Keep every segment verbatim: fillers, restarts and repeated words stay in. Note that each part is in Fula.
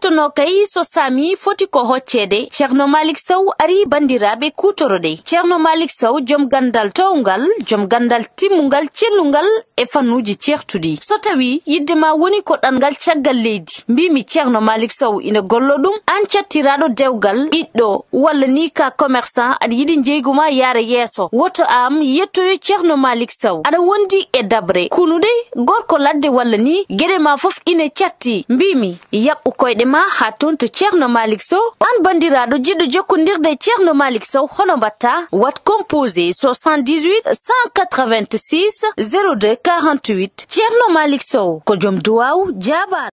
Tono kay so saami foti ko hocceede, Ceerno Malik Sow ari banndiraaɓe kuutoroɗe. Ceerno Malik Sow, jom ganndal towngal, jom ganndal timmungal, cellungal e fannuuji ceertuɗi. So tawi yiɗde ma woni ko ɗanngal caggal leydi, mbiimi Ceerno Malik Sow ina gollo ɗum, aan cattiraaɗo dewgal, ɓiɗɗo, walla ni ka commerçant, aɗa yiɗi jeygu ma yaara yeeso, woto am yettoyo Ceerno Malik Sow. Aɗa wondi e daɓre, kunuɗe, gorko ladde walla ni, geɗe ma fof ina catti. Mbiimi, yaɓɓu koyɗe ma haa toon to Ceerno Malik Sow. Aan banndiraaɗo jiɗɗo jokkondirde e Ceerno Malik Sow, hono mbaɗta? Waɗ composé soixante-dix-huit cent quatre-vingt-six zéro deux quarante-huit. Ceerno Malik Sow ko joom duwaaw, jaabaaɗo.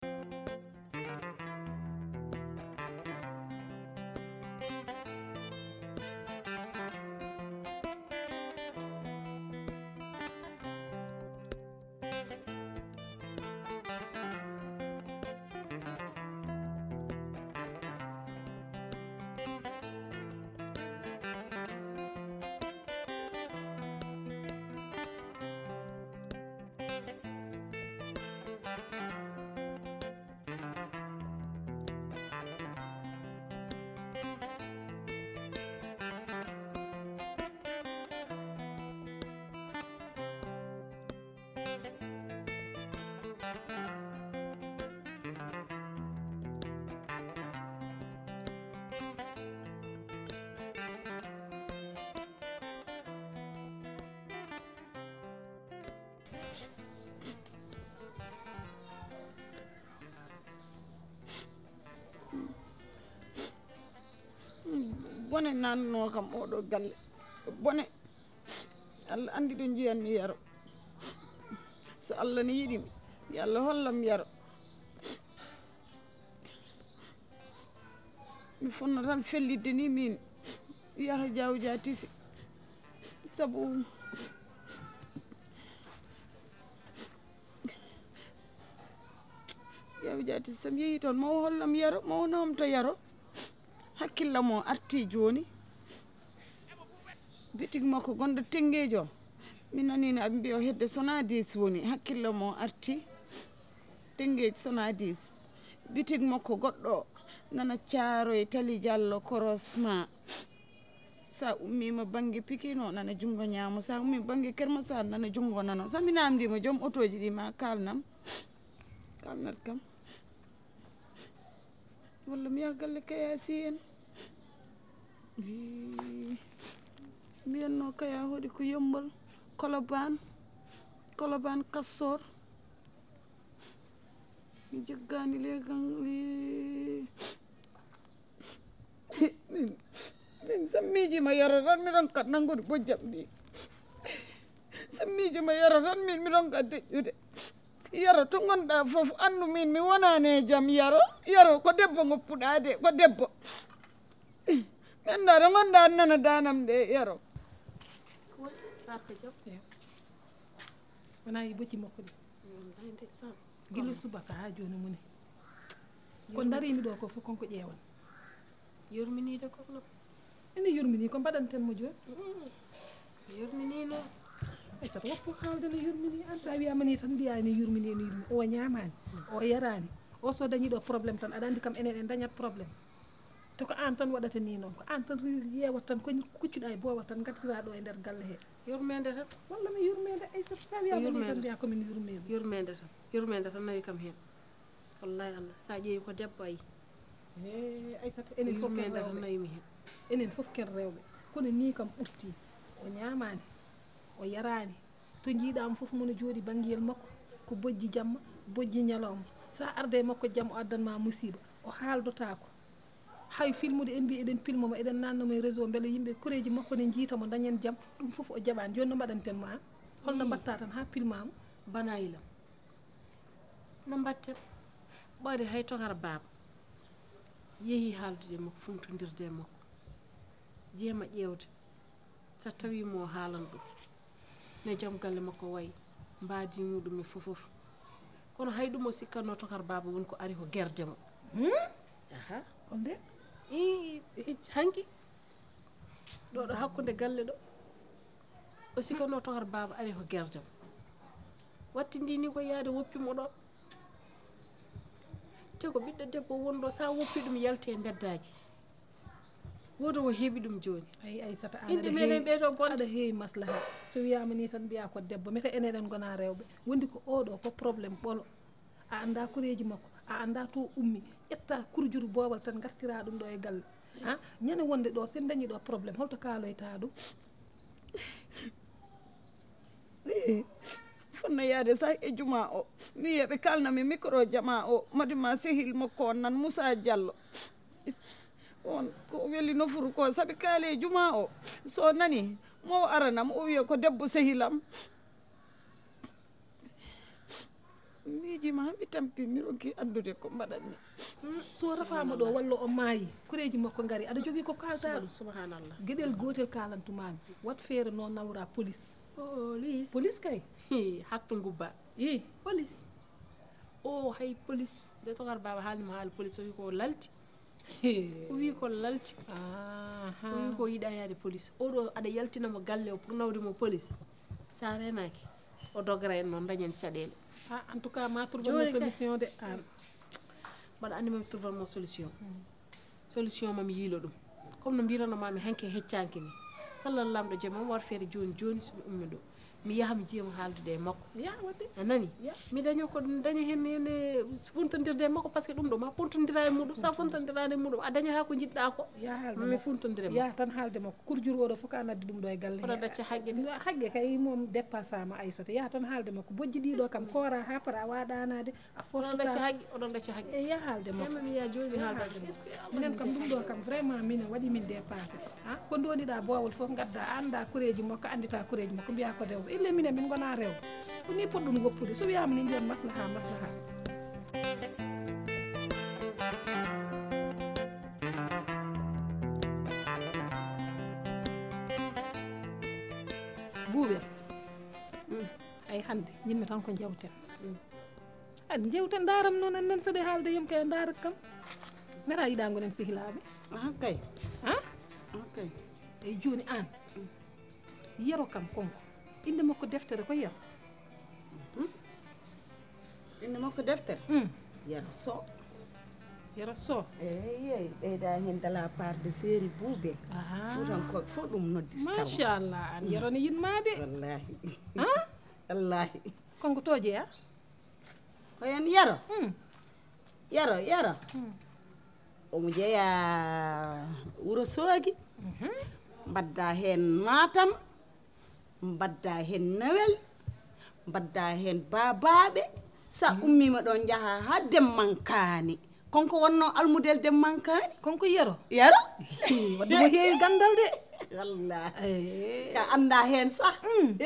Bone nanno kam oɗo galle. Bone. Allah andi ɗo jiyanmi Yero. So Allah ne yiɗi mi, yo Allah hollam Yero. Mi fonno tan fellitde ni min yaha jawja tisi. Sabu jawja tisi sam yehi toon, mawo hollam Yero, mawo nomto Yero. Hakkillam o arti jooni. Bitig makko gonɗo Tennguejo. Mi naniino aɓe mbiya o hedde Sonadis woni. Hakkillam o arti Tennguejo Sonadis. Bitig makko goɗɗo nana Caaroy Tali Jallo korosma. Sa ummiima bannge Pikine o nana junngo ñaamo. Sa ummiima bannge Keur Massar nana junngo nano. Sa mi naamndiima joom otooji ɗi ma kaalnam. Kaalnat kam. Walla mi yaha galle Kaya Sy en. Ii, mbiyatno Kaya hoɗi ko Yommbol, Kolobaan, Kolobaan Kastoor. Mi jiggaani leegan, ii. Min, min sammiiji ma Yero tan, mi ronka nanngude bojjam ndi. Sammiiji ma Yero tan, min mi ronka deƴƴude. Yero, to ngonɗa fof, anndu min mi wonaani e jam, Yero. Yero, ko debbo ngoppuɗa de, ko debbo. Mi annda to ngonɗa nana danam de, Yero. Ko woni? Arta jam? Eyo. Wona yi bojji makko ɗi? Wallahi ndeysaan. Gila subaka haa jooni moni. Ko darimi ɗo ko fof konko ƴeewan. Yurminiide koko no. Ene yurmini, ko mbaɗanten mo jooni? Mm. Yurmini no. Aysata, woppu haalde no yurmini. An sa wiyama ni tan mbiya ene yurmini, ene yurmini. O ñaamaani, o yaraani. O so dañi ɗo problème tan, aɗa anndi kam enen en dañat problème. To ko an tan waɗata ni noon, ko an tan ri-, yeewat tan, ko kuccuɗa e boowal tan, ngartira ɗo e nder galle he. Yurmeende tan. Walla mi yurmeende, Aysata, sa wiyama ni tan mbiya ko min yurmeende. Yurmeende tan. Yurmeende tan nawi kam heen. Wallahi Allah, sa ƴeewi ko debbo ayi. He, Aysata, enen fof ken rewɓe. Yurmeende tan nawi mi heen. Enen fof ken rewɓe. Kono ni kam ɓurti. O ñaamaani, o yaraani. To njiiɗaama fof mono jooɗi banngiyel makko, ko bojji jamma, bojji ñalawma. Sa arde e makko jam, o addan ma musiiba. O haaldotaako. Hay filmude en mbi eɗen pilmo mo, eɗen nanno mo e réseau, mbele yimɓe koreeji makko ne njiita mo, dañen jam. Ɗum fof o jaɓaani. Jooni no mbaɗanten mo, a? Holno mbatta tan haa pilma mo? Bana yilam. No mbatten? Ɓaade hay tokar baaba yehi haaldude e makko, funtondirde e makko, jeema ƴeewde so tawi mo haalan ɗum ne joom galle makko wayi mbaadi muɗum e fof fof. Kono hay ɗum o sikkatno tokar baaba woni ko ari ko gerde mo. Hmm? Aha. Ko nde? I, i, hanki ɗo ɗo hakkunde galle ɗo. O sikkatno tokar baaba ari ko gerdam. Wattindi ni ko yaade woppi mo ɗo. Te ko ɓiɗɗo debbo wonɗo, sa woppi ɗum yalte e mbeddaaji. Woto o heɓi ɗum jooni. Ay, Aysata, an inɗe aɗa meɗen heewi, ɓee ɗo bonde. Aɗa heewi maslaha. So wiyaama ni tan mbiya ko debbo. Mete enen en ngona rewɓe. Wondi ko oɗo ko problème ɓolo. A annda koreeji makko. A annda to ummi. Ƴetta kurjuru boowal tan ngartira ɗum ɗo e galle. Ha? Ñande wonde ɗo, sen dañi ɗo problème, holto kaaloyta ɗum? Fonno yaade sah e juma o. Mi wiya ɓe kalna mi micro jama o. Madi ma sehil makko on nan Moussa Diallo. On ko weli nofuru ko sabi kaale e juma o. So nani mo o aranam o wiya ko debbo sehilam. Miiji ma mi tampi mi roggi anndude ko mbaɗanmi. Hmm, so rafaama ɗo walla o maayi, koreeji makko ngari, aɗa jogii ko kaaltaa ɗum? Subhanallah. Geɗel gootel kaalantumaami. Wat feere no nawra police. Police? Police kay. Hi, hatto ngubba. I. Police. O hay police. De togar baaba haalni mo haala police, o wi ko lalti. He. O wi ko lalti. Aha. O wi ko yiɗa yaade police. Oɗo aɗa yaltina mo galle o pour nawde mo police. Sa renaki, o dogra en noon, dañen caɗeele. Ah, en tout cas, ma trouver mo solution de. Ah. Mbaɗa anndi mami trouver mo solution. Hmm. Solution mami yiilo ɗum. Comme no mbirano mami hanke heccanke ni. Sallallahu lamɗo jom am war feere joni joni so mi ummi ɗo. Mi yaha mi jeema haaldude e makko. Ya, wadde. A nani? Ya. Mi daña ko ɗum, daña hen, hen, eh, funtondirde e makko, parce que ɗum ɗo ma fontondira e muɗum. Sa fontondirani e muɗum, a dañata ko jiɗɗa ko. Ya, haalde mi makko. Fontondire makko. Ya, tan haalde makko. Kurjuru oɗo fof ka naddi ɗum ɗo e galle. Oɗo he. Dacca hagge de. Hagge kay mom dépassama Aysata. Ya, tan haalde makko. Bojji ɗiɗo kam koora ha para waɗanade. A foftata. Oɗon ɗacci haqqe, oɗon ɗacci haqqe. E ya haalde makko. Nden mi wiya jooni mi haalda ɗum. Minen kam ɗum ɗo kam vraiment minen waɗi min dépassé. Ha? Ko ndoniɗa boowol fof ngadda, a annda koreeji makko, anndita koreeji makko, mbiya ko rewɓe. Ille minen min ngona rewɓe. Ko ni poɗɗum woppude. So wiyaama ni mbiyon maslaha, maslaha. Buuɓe. Mm. Ay hannde, yimɓe tan ko jawten. Mm. Aɗa jewta ndaaram noon, annen saɗa haalde yam kay ndaarat kam. Mera yiɗa ngonen sehilaaɓe. Aha kay. Ha? Aha kay. Eyi jooni aan. Mm. Yero kam konko. Innde makko deftere ko Yero. Mhm. Innde makko deftere? Mm. Yero Sow. Yero Sow. Eyi, eyi, ɓeyda heen de la part de série Buuɓe. Aha. Fuutankooɓe fof ɗum noddi taw. Machallah, aan Yero ne yiɗ ma de. Wallahi. Ha? Wallahi. Konko to jeya? Ko heen Yero? Hmm. Yero, Yero. Hmm. Omo jeyaa Wuro Soogi. Mhm. Mbaɗda heen Matam, mbaɗda heen Nawel, mbaɗda heen Baabaaɓe. Sa ummiima ɗoon, njaha haa Demmankaani. Konko wonnoo almudel Demmankaani? Konko Yero? Yero? Hi, wadde mo heewi ganndal de. Wallahi. Eh. Ka annda heen sah. Mm.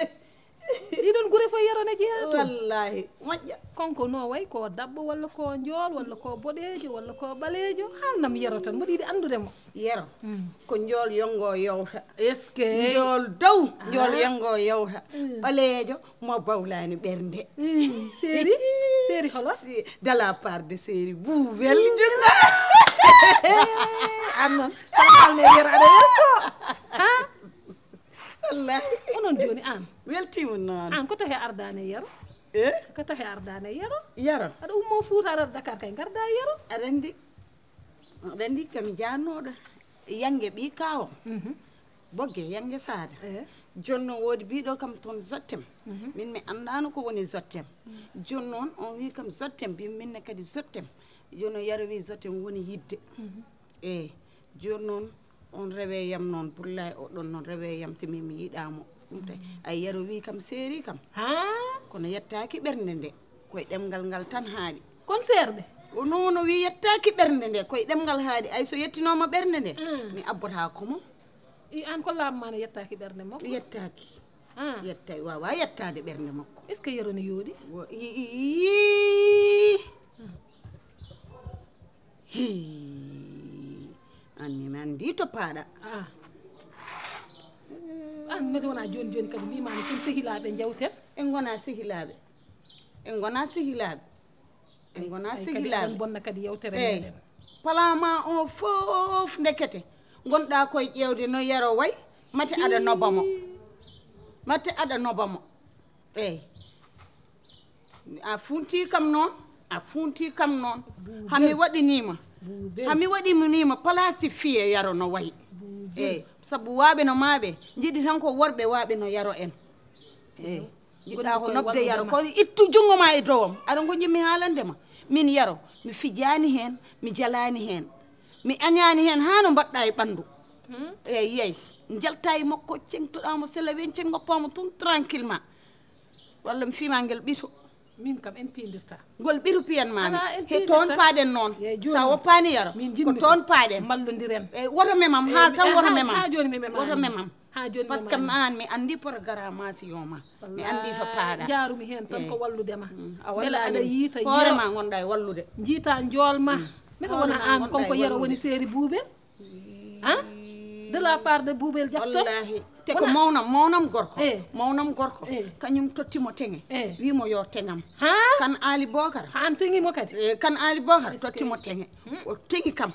Ɗiɗon gure fof Yero ne jeyaa toon. Wallahi, moƴƴa. Konko no wayi ko daɓɓo walla ko njool walla ko boɗeejo walla ko ɓaleejo? Haalnam Yero tan, mboɗo yiɗi anndude mo. Yero, mm, ko njool yongo yowta. Est-ce que? Njool dow, njool yongo yowta. Mm. Ɓaleejo mo bawlaani ɓernde. Mm. Série? Série holo? Si, de la part de série Buubel. An noon, saɗa haalne Yero aɗa welto. Ha? Wallahi. Onon jooni aan. Weltiima noon. Aan ko tahe ardaane Yero? Eh? Ko tahe ardaane Yero? Yero. Aɗa ummo Fuuta aɗa Dakar kay ngarda Yero. Aɗa anndi, aɗa anndi kam jaannooɗo Yannge ɓii kaawam. Mhm. Bogge Yannge Saada. Eh. Jooni noon woodi biiɗo kam toon Zottem. Mhm. Min mi anndaano ko woni Zottem. Mhm. Jooni noon on wii kam Zottem, mbi minne kadi Zottem. Jooni noon Yero wii Zottem woni yidde. Mhm. Eey. Jooni noon on rewe yam noon, bullaay o ɗon noon rewe yam, te min mi yiɗaa mo. Ɗum tawi ay Yero wii kam seeri kam. Ha? Kono yettaaki ɓernde nde, koye ɗemngal ngal tan haaɗi. Kon seerɓe? O noon o wii yettaaki ɓernde nde, koye ɗemngal haaɗi. Ay so yettinooma ɓernde nde, mm, mi abbotaako mo. I aan ko laamma no yettaaki ɓernde makko? Yettaaki. Ah. Yettaaki, waawaa yettaade ɓernde makko. Est-ce que Yero ne yooɗi? Wo-, i, i, i. Hii. Aan min anndi to paaɗa. Ah. Aan mbeɗa wona jooni jooni kadi mbiimaami kin sehilaaɓe njawten. En ngona sehilaaɓe. En ngona sehilaaɓe. En ngona sehilaaɓe. Eɗen bonna kadi yewtere meɗen. Plan ma o fof ndekete ngonɗa koye ƴeewde no Yero way, mate aɗa noba mo. Mate aɗa noba mo. Eey. A funti kam noon. A funti kam noon. Hami waɗiniima. Hami waɗiniima palaasi fiye yaro no wayi. Eyi, sabu waaɓe no maaɓe njiɗi tan ko worɓe waaɓe no yaro en. Eyi, jiɗɗa ko nobde yaro ko ittu junngo ma e dowam. Aɗa ko njiɗmi haalande ma. Min yaro, mi fijaani heen, mi jalaani heen. Mi añaani heen haa no mbaɗɗa e ɓanndu. Eyi, yeey, njalta e makko, ceŋtoɗa mo sela weñcen, ngoppa mo tun tranquillement. Walla mi fiima ngel ɓito. Min kam en piindirta. Ngol ɓiru piyan ma mi. He toon paaɗen noon. Sa woppaani yaro. Ko toon paaɗen. Mballondiren. E woto memam, haa tan woto memam. Haa jooni mi memani. Woto memam. Haa jooni mi memani. Parce que an mi anndi programmation ma. Mi anndi to paaɗa. Njaarumi heen tan ko wallude ma. Mbele aɗa yiita hoore ma ngonɗa e wallude. Njiita njool ma. Mbeɗa wona an konko yero woni seeri buubel. Hein? De la part de Boubel Jackson. Wallahi. Te ko mawnam, mawnam gorko. Eh. Mawnam gorko. Eh. Kañum totti mo teŋe. Eh. Wi mo yo teŋam. Ha? Kan Ali Bokar. Ha an teŋi mo kadi? Eh, kan Ali Bokar totti mo teŋe. O teŋi kam.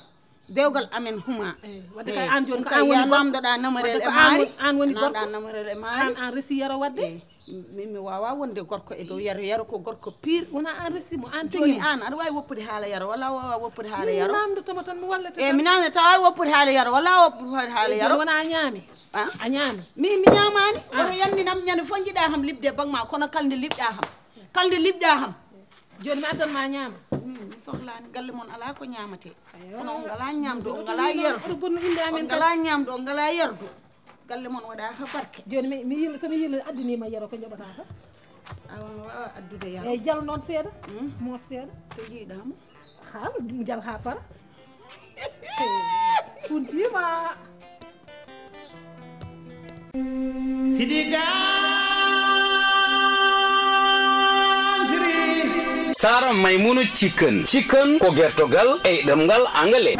Dewgal amen huma. Eh, wadde kay an joni ko an woni gorko. Namdada namarel e mari. An woni gorko. Namdada namarel e mari. An, an resi yaro wadde? Eh. Min mi wawa wonde gorko e dow yaro, yaro ko gorko pire. Wona an resi mo, an teŋi mo. An aɗa wawi woppude haala yaro walla a wawa woppude haala yaro? Namdotoma tan mi wallete. E mi namdata a wawi woppude haala yaro walla a woppude haala yaro? Wona a ñaami? A ñaami? Mi mi ñamani. Oto yanninam ñande fof jiɗa ham liɓde bag ma kono kalde liɓɗa ham. Kalde liɓɗa ham. Joni mi addan ma ñaama. Mi sohlani galle mon ala ko ñamate. Kono on ngala ñamdu, on ngala yardu. On ngala ñamdu, on ngala yardu. Galle mon waɗa ha barke. Joni mi mi yil somi yil addini ma yero ko joɓata ka. Awa wawa addude yaro. Eyyi jal non seeɗa. Mo seeɗa. To jiiɗama. Haal jal ha para. Funtima. Sidi Ganjri. Sara Maymunu Chicken. Chicken ko gertogal e ɗemngal Angale.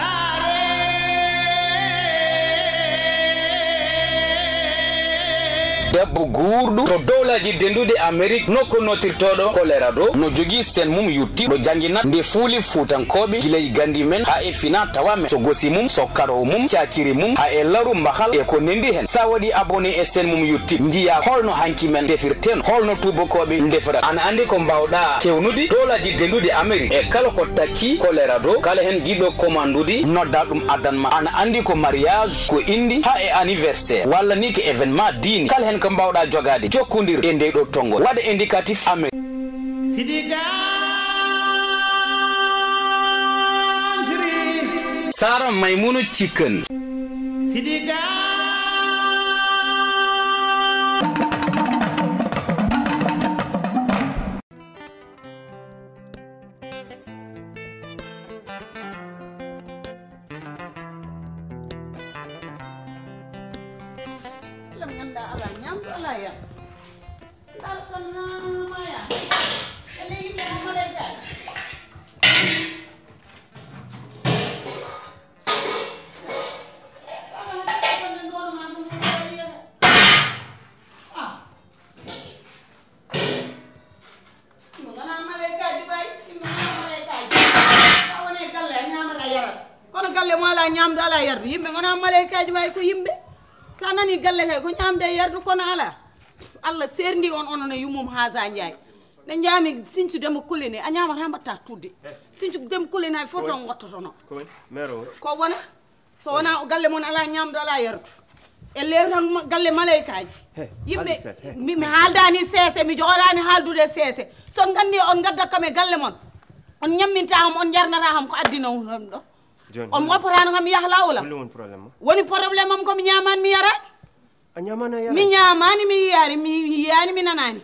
Debbo guurɗo to dowlaaji denduɗi Amerik, nokku nootirtooɗo Colorado, no jogii seen mum yutti ɗo jannginat nde fuuli Fuutankooɓe gila e gandi men haa e fina tawa men. So gosi mum, so karo mum, caakiri mum, haa e laru mbahal e ko nendi hen. Sa waɗi abonné e seen mum yutti, njiya holno hanki men defirten, holno tuubakooɓe ndefira. Ana anndi ko mbawɗa kewnude dowlaaji denduɗi Amerik e kala ko takki Colorado, kala hen jiɗɗo commandude nodda ɗum addan ma. Ana anndi ko mariage, ko indi, haa e anniversaire, walla ni ko événement diini. Kala hen ko mbawɗa jogade, jokkondir e nde ɗo tonngol. Waɗa indicatif Amerik. Sidi Ganjri. Sara Maymunu Chicken. Sidi Ganjri. Lam ngannduɗaa alaa ñaamdu, alaa yar. Ndar tan maa yaa. E ley yimɓe ko malaykaaji. Alaa, hannde ko wonde ndono maa ɗum ko yiyata. Ah. Yimɓe ngonaa malaykaaji waay, yimɓe ngonaa malaykaaji. Sa woni e galle a ñaamata a yarat. Kono galle mo alaa ñaamdu alaa yardu. Yimɓe ngonaa malaykaaji waay ko yimɓe. Sa nani galle kay ko ñaamde e yardu kono alaa. Allah serndi on onon e yummum Haasa Njaay. Nde njaami Siñcu Demba Kulle ni a ñaamata mbatta tudde. Siñcu Demba Kulle ni hay fof toon ngottotono. Ko wona? So wonaa o galle mon alaa ñaamdu alaa yardu. E lewtan galle maleykaaji. Yimɓe mi mi haaldani seese mi jogoɗani haaldude seese. So nganni on ngaddat kam e galle mon. On ñamminta ham on jarnata ham ko addino on ɗo. On woppatano kam yaha lawol am. Woni problème am ko mi ñaamani mi yarani. A ñaamani a yarani? Mi ñaamani mi yiyani mi yiyani mi nanani.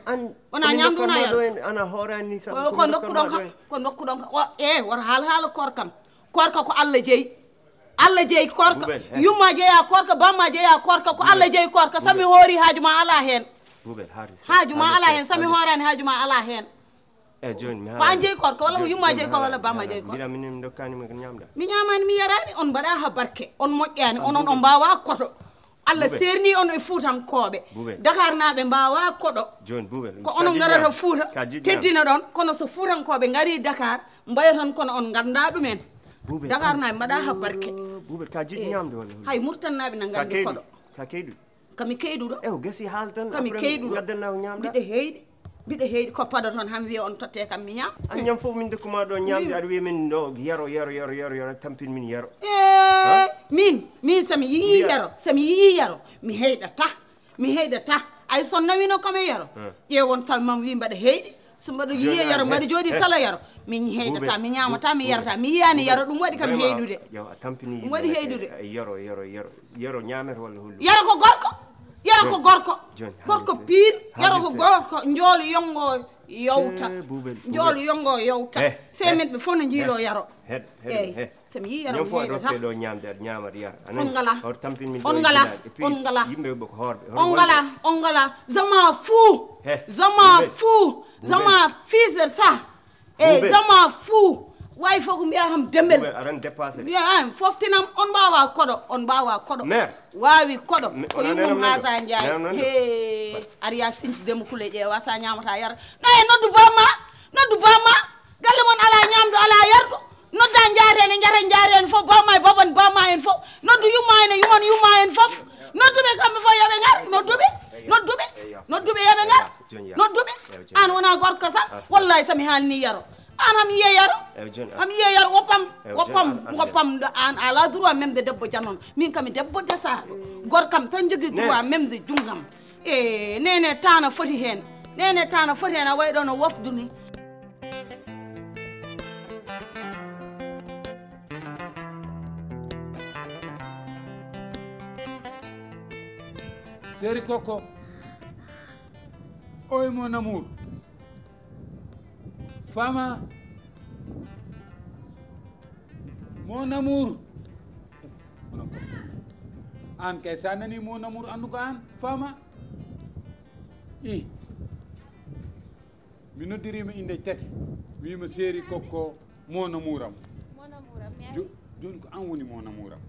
Wona ñaamdu wona yardu. Ana hoorani sa ko ndokkuɗon kam ko ndokkuɗon kam e wota haal haala koor kam. Koor ka ko Allah jeyi. Allah jeyi korka. Yumma jeya korka, bamma jeya korka, ko Allah jeyi korka. Sami hoori haaju ma ala heen. Haaju ma ala heen, sami hoorani haaju ma ala heen. Ko an jeyi korka walla ko yumma jeyi korka walla bamma jeyi korka? Mi ñamani mi yarani, on mbaɗa ha barke, on moƴƴani, onon on mbawa koto. Allah serni on e fuutankooɓe. Dakar naaɓe mbawa koɗo. Ko onon ngarata fuuta teddina ɗon, kono so fuutankooɓe ngari Dakar mbaya tan kono on ngannda ɗumen. Dakar naaɓe mbaɗa ha barke. Hay murtannaaɓe na nganndi koɗo. Kami keyɗuɗo. Kami keyɗuɗo. Mbiɗa heyɗi. Mbiɗa heyɗi ko paɗa toon, han wiya on totte kam mi ñaam. An ñam fof min ndokkuma ɗo ñaamde, aɗa wiya min ɗo yaro, yaro, yaro, yaro, yaro, tampin min yaro. Eh, min, min so mi yii yaro, so mi yii yaro, mi heyɗata, mi heyɗata. Ay, so nawino kam e yaro, ƴeewon taw mam wi mbaɗa heyɗi. So mbaɗa yiya yaro, mbaɗa jooɗi sala yaro. Min heyɗata, mi ñaamata, mi yarata, mi yiyaani yaro, ɗum waɗi kam heyɗude. Ɗum waɗi heyɗude. Yaro, yaro, yaro. Yaro ñaamata walla hollu? Yaro ko gorko. Yaro ko gorko. Gorko piir. Yaro ko gorko. Njool yongo yowta. Njool yongo yowta. Semen ɓe fof no njiilo yaro. Eyi. So mi yii yaro mi heyɗata. Ɗo ñaamde aɗa ñaama aɗa yara. On ngala. On ngala. On ngala. Yimɓe ko hoorɓe. On ngala. On ngala. Zama fou. Zama fou. Zama fiser ça. Eyi, zama fou. Wayi fof ko mbiya kam dembel. Aran dépassé. Mbiya an foftinam, on mbaawa koɗo, on mbaawa koɗo. Mère. Waawi koɗo. Ko yummum haasa njaay. He, ari ya sinti demu kule ƴeewa sa ñaamata yara. Naye noddu bamma, noddu bamma. Galle mon ala ñaamdu, ala yardu. Nodda njaareen e njara njaareen fof, bamma e baban bamma en fof. Noddu yumma en e yuman yumma en fof. Nodduɓe kamɓe fof yoɓe ngar, nodduɓe, nodduɓe, nodduɓe yoɓe ngar. Nodduɓe. An wona gorko sa? Wallahi so mi haalni yaro. An ham yiye yaro. Ham yiye yaro, woppam, woppam, woppam ɗo an ala droit memde debbo janon. Min kam mi debbo desaɗo. Gorkam tan jogui droit memde junggam. E nene tana foti hen. Nene tana foti hen a wayɗo no wofdu ni. Seri koko. Oy mon amour. Fama. Mon amour. An kay sa nani mon amour andu ko an fama. I. Mi noddirima inde tati. Wima seri kokko mon amour am. Mon amour am. Joni ko an woni mon amour am.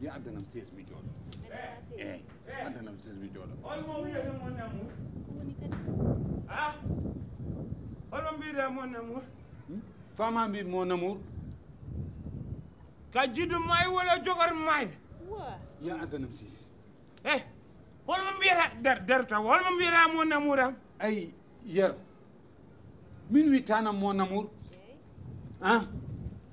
Yo addanam seize mi jooɗo. Eyi, addanam seize mi jooɗo. Holmo wiyata mon amour? Ko woni kadi? Ah? Holmo mbiyata mon amour? Fama mbi mon amour. Ka jiɗɗo may wala jogar may? Yo addanam seize. Eh, holmo mbiyata der der taw holmo mbiyata mon amour am? Ay, yero. Min wittana mon amour. Ah?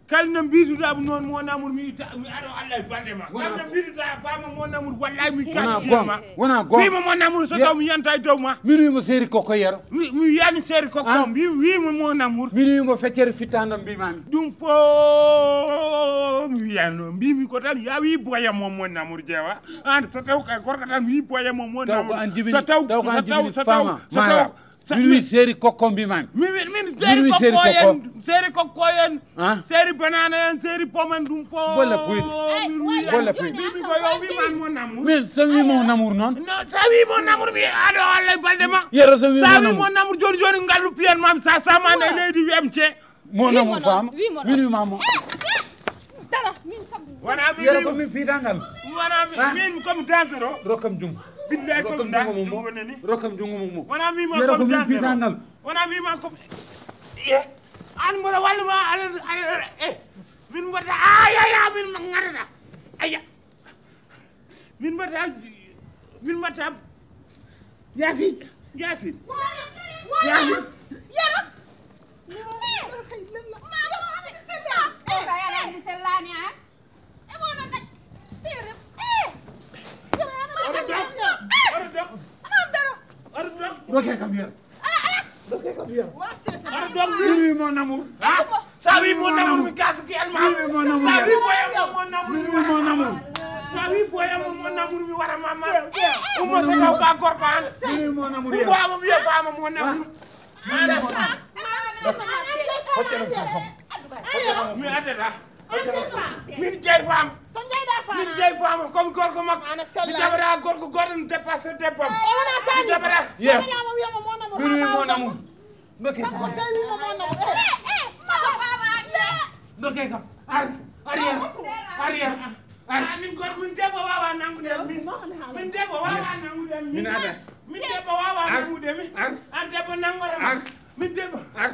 Kala no mbituɗa mo noon mon amour mi itta mi aɗo Allah e balɗe ma. Kala no mbituɗa fama mon amour wallahi mi kasi ma. Wona gonga. Wima mon amour so taw mi yanta e dow ma. Min wimo seri kokko yero. Mi yani seri kokko mi wima mon amour. Min wimo feccere fittandam mbimami. Ɗum fof mi wiyano mbimi ko tan yawi boya mo mon amour jeewa. An so taw ka gorko tan wi boya mo mon amour. So taw so taw so taw. Min wi seri kokko mbimami. Min wi min seri kokko en seri kokko en. Seri banana en seri pomen ɗum fof. Bolla puyɗo. Bolla puyɗo. Min ko yo wiman mon amour. Min so wi mon amour noon. No sa wi mon amour mi aɗo Allah e balɗe ma. Yero so wi mon amour. Sa wi mon amour joni joni ngallu piyan mam sa samana e leydi wiyam ce. Mon amour fama. Min wima mo. Dara min kam. Wona min. Yero ko min pitangal. Wona min komi dansoro. Rokkam jungo. Billahi komi dansoro. Rokkam jungo mum mo. Wona min ma komi dansoro. Wona mi ma ko. Ye. An mboɗo walla ma aɗa aɗa eh. Min mboɗa ayaya min ngarata. Aya. Min mbaɗata min mbaɗata. Yaasin. Yaasin. Yaasin. Yero. Sellani ha. Oto dok. Oto dok. Oto dok. Doke kam yero. Doke kam yero. Oto dok. Min wi mon amour. Ha? Sa wi mon amour mi kasi ki alma. Min wi mon amour. Sa wi boyam mon amour. Min wi mon amour. Sa wi boyam mon amour mi wara mama. Umo so taw ka gorko an. Min wi mon amour. Ko ama wiya fama mon amour. Min wi mon amour. Hoccanam téléphone. Hoccanam. Mi addata. Min jeyi fama. To jeyɗa fama. Min jeyi fama comme gorko makko. Ana sella. Mi jaɓata gorko goto no dépassé debbo am. O wona tani. Mi jaɓata. Yes. Wiyama wiyama mon amour. Min wi mon amour. Dokke kam. Ko tawi wima mon amour. Eh, eh, eh. Dokke kam. Ar, arrière. Arrière. Ar. Ah, min gorko min debbo wawa nangude min. Min debbo wawa nangude min. Min ada. Min debbo wawa nangude min. Ar. An debbo nangora. Ar. Min debbo. Ar.